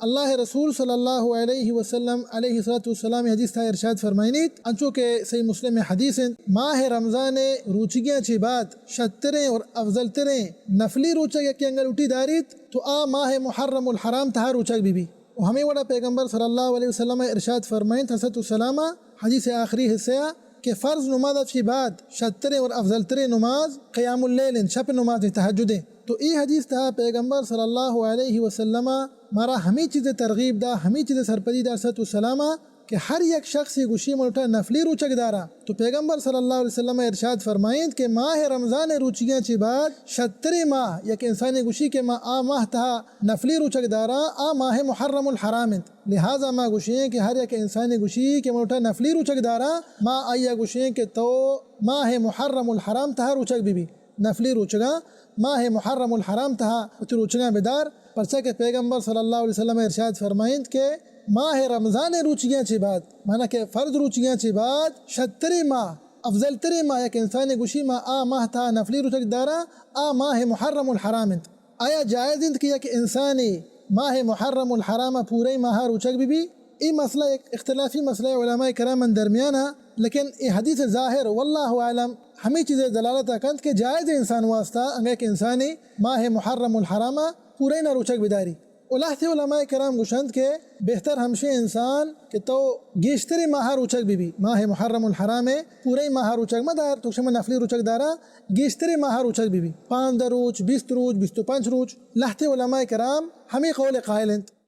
اللہ ءِ رسول صلی اللہ علیہ وسلم علیہ الصلوۃ والسلام ءِ حدیث تہا ارشاد فرمائینیت، انچو کہ صحیح مسلم ءِ حدیث انت، ماہ رمضان ءِ روچگیاں چہ بعد شتریں اور افضل تریں نفلی روچگ یکے انگا لوٹی داریت تو آ ماہ محرم الحرام تہا روچگ بہ بی۔ و ہمے وڑا پیغمبر صلی اللہ علیہ وسلم ءَ ارشاد فرمائینت، الصلوۃ والسلام ءَ حدیث ءِ آخری حصہ ءَ کہ فرض نماز ءَ چہ بعد شتریں اور افضل تریں نماز قیام اللیل انت، شپ نماز تہجد انت۔ تو اے حدیث تہا پیغمبر صلی اللہ علیہ وسلم ءَ مارا ہمے چیز ءِ ترغیب دا، ہمے چیز ءِ سرپدی دا، الصلوۃ والسلام ءَ کہ ہر یک شخصے گوشی من لوٹاں نفلی روچگ داراں۔ تو پیغمبر صلی اللہ علیہ وسلم ءَ ارشاد فرمائینت کہ ماہ رمضان ءِ روچگیاں چہ بعد شتریں ماہ، یک انسانے گوشی کہ ما آ ماہ تہا نفلی روچگ داراں، آ ماہ محرم الحرام انت۔ لہذا ما گوشیں کہ ہر یک انسانے گوشی کہ من لوٹاں نفلی روچگ داراں، ما آئی ءَ گوشیں کہ تو ماہ محرم الحرام تہا روچگ بہ بی۔ نفلی روچگاں ماہ محرم الحرام تہا وتی روچگاں بدار، پرچا کہ پیغمبر صلی اللہ علیہ وسلم ارشاد فرمائینت کہ ماہ رمضان ءِ روچگیاں چہ بعد، معنی کہ فرض روچگیاں چہ بعد شتریں ماہ، افضل تریں ماہ، یک انسانے گوشی ما آ ماہ تہا نفلی روچگ داراں، آ ماہ محرم الحرام انت۔ آیا جائز انت کہ یک انسانے ماہ محرم الحرام ءَ پورئیں ماہ ءَ روچگ بہ بی؟ اے مسئلہ یک اختلافی مسئلہ علماء کرام درمیان ءَ، لیکن اے حدیث ظاہر واللہ اعلم ہمے چیز ءِ دلالت ءَ کنت کہ جائز انسان واسطہ انگا یک انسانے ماہ محرم الحرام ءَ پورئیں روچگ بداری۔ و لہتے علماء کرام گوشنت کہ بہتر ہمشیں انسان کہ تو گیشتریں ماہ ءَ روچگ بہ بی، ماہ محرم الحرام ءِ پورئیں ماہ ءَ روچگ مہ دار، تو شما نفلی روچگ دارا، گیشتریں ماہ ءَ روچگ بہ بی، پانزدہ روچ، بیست روچ، بیست و پنچ روچ۔ لہتے علماء کرام ہمے قول ءِ قائل انت۔